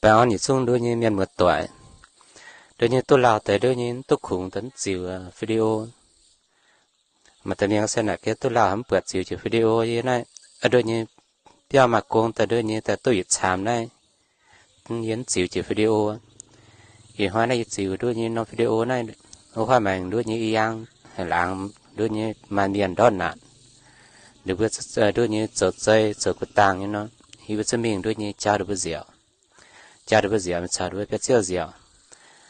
Baengh orn yietc zungv nduov nyei mienh muoz-doic. Nduov nyei duqv lauh deix nduov nyei mv duqv kungx daaih mv ziux video. Maaih deix mienh se naaic gaax duqv lauh mv buatc ziux jiex video yie naaiv. Nduov nyei biauv maaih gong daaih nduov nyei daaih duqv yietc caamx naaiv, yie mv ziux jiex video. Ih hnoi naaiv yie ziux nduov nyei norm video naaiv, wuov huaav maengx nduov nyei i yaang haic laangz nduov nyei maaih mienh ndortv naanc. Ninh mbuo nduov nyei zoux zei zoux gu'dangh nyei nor, yie mbuo zungv mingh nduov nyei jauv ninh mbuo nziaauc. Jauv ninh mbuo nziaauc, mingh caux ninh mbuo biauv-ziouv nziaauc.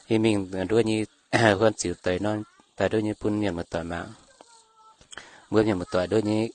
Yie mingh nduov nyei huon ziux deix nor, daaih nduov nyei bun mienh muoz-doic mangc. Mbuo mienh muoz-doic nduov nyei.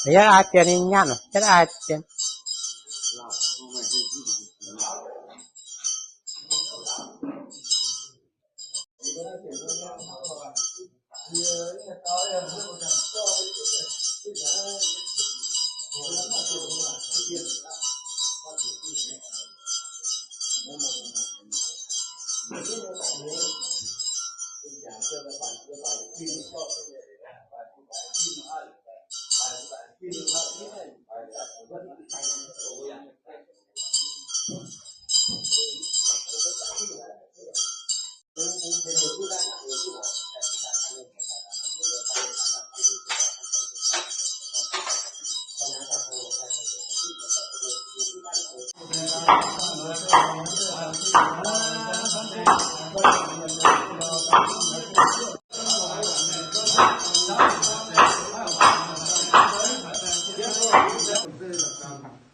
Yie ai dien nyei nyaanh, yie ai dien.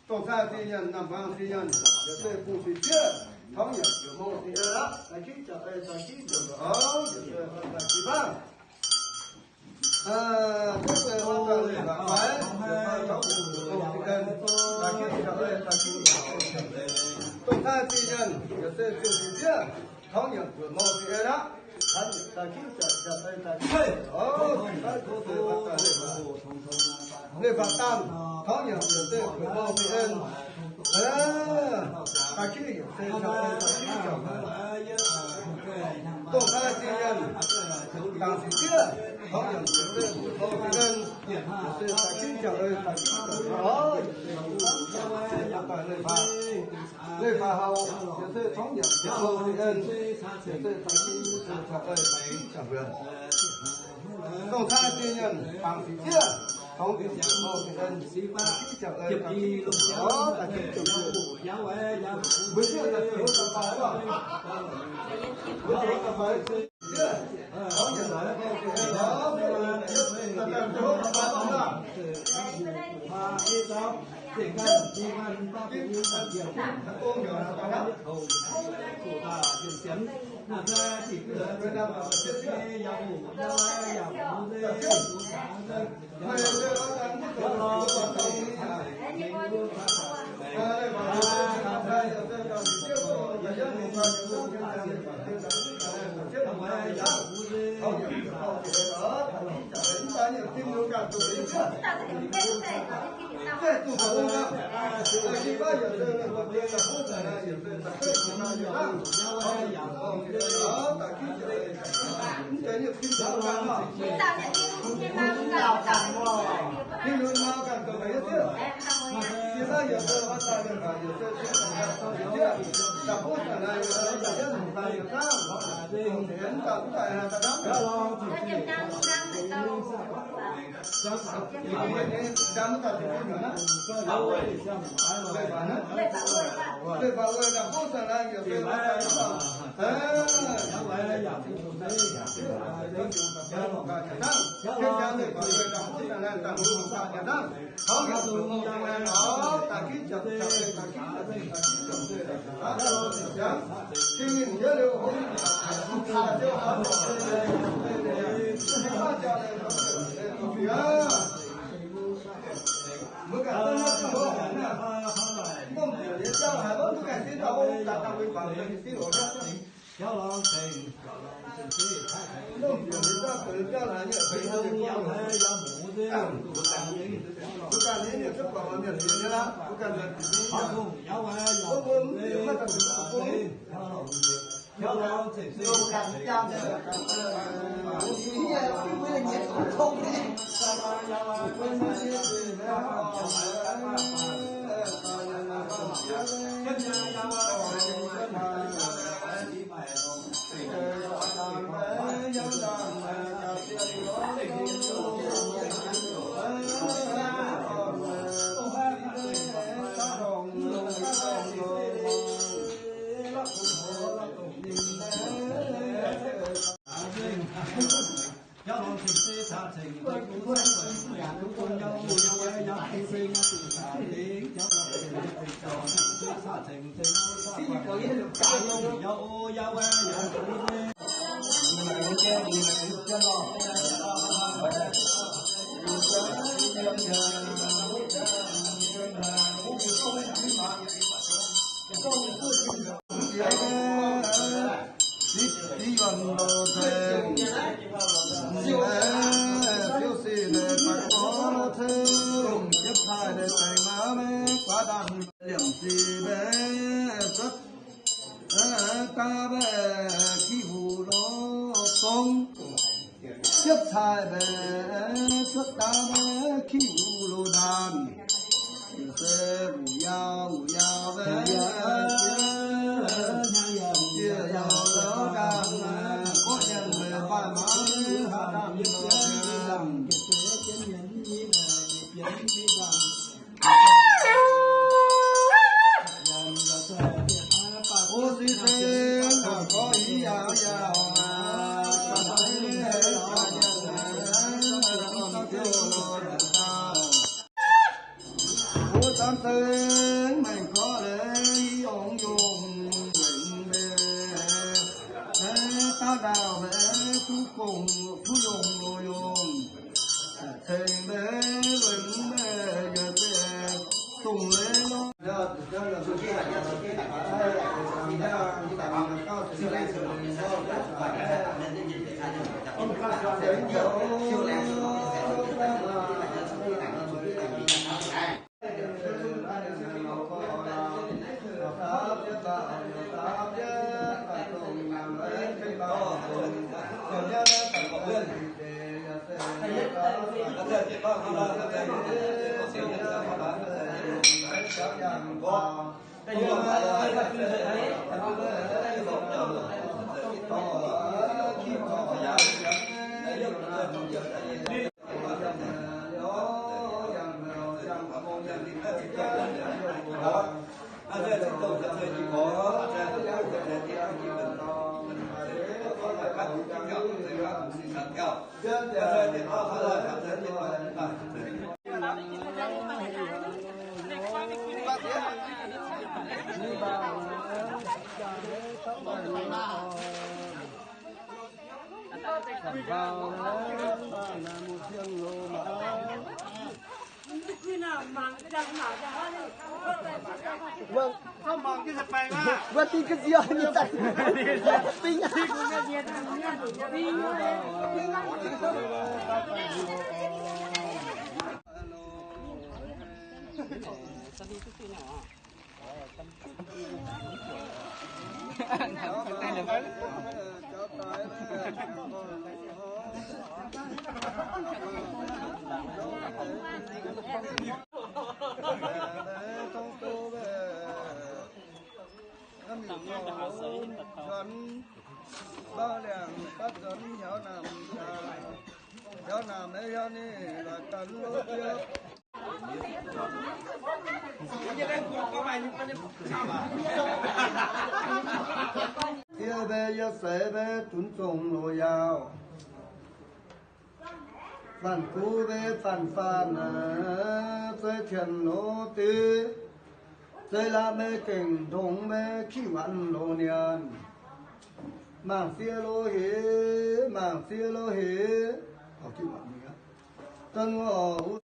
Dongh cai zinh nyaanh, naamh hmuangx zinh nyaanh, yaac se bungx sic zieqv, tongx nyanc ziouc mong sic en aqv. Daaih ginv jangx ei, daaih ginv jangx oix, yaac se daaih ginv baav. Duqv se hnoi daaih leiz-baaix faix, yaac se tongx nyanc ziouc mong sic en. Daaih ginv jangx ei, daaih ginv jangx oix. Dongh cai zinh nyaanh, yaac se bungx sic zieqv, tongx nyanc ziouc mong sic en aqv. Daaih ginv jangx, jangx ei, daaih ginv jangx oix, yaac se hnoi daaih leiz-baaix. Leiz-baaix dangh, tongx nyanc yaac se ziouc mong sic en. Daaih ginv yaac se jangx ei, daaih ginv jangx oix. Dongh cai zinh nyaanh, bungx sic zieqv, tongx nyanc yaac se ziouc mong sic en. Yaac se daaih ginv jangx ei, daaih ginv jangx oix, yaac se daaih leiz-baaix. Leiz-baaix hauh, yaac se tongx nyanc ziouc mong sic en. Yaac se daaih ginv jangx ei, daaih ginv jangx oix. Dongh cai zinh nyaanh, bungx sic zieqv, tongx nyanc ziouc mong sic en. Daaih ginv jangx ei, daaih ginv jangx oix, daaih ginv jangx oix. Mbuo zieqv daaih ziouc wuov daaih faix oc. Mbuo ziouc wuov daaih faix. Liemh zih mbe cuotv daav mbaeqc qi huc lorz zong, fiev Yie mbe yie seix mbe dunx zongx loz-yaauc. Fanh guv mbe fanh fanh, zei tienx loz div, zei la'mei gengh ndongx mbe kiv wanc loz nienx. Mangc fiev loz heix, mangc fiev loz heix. Dongh oc.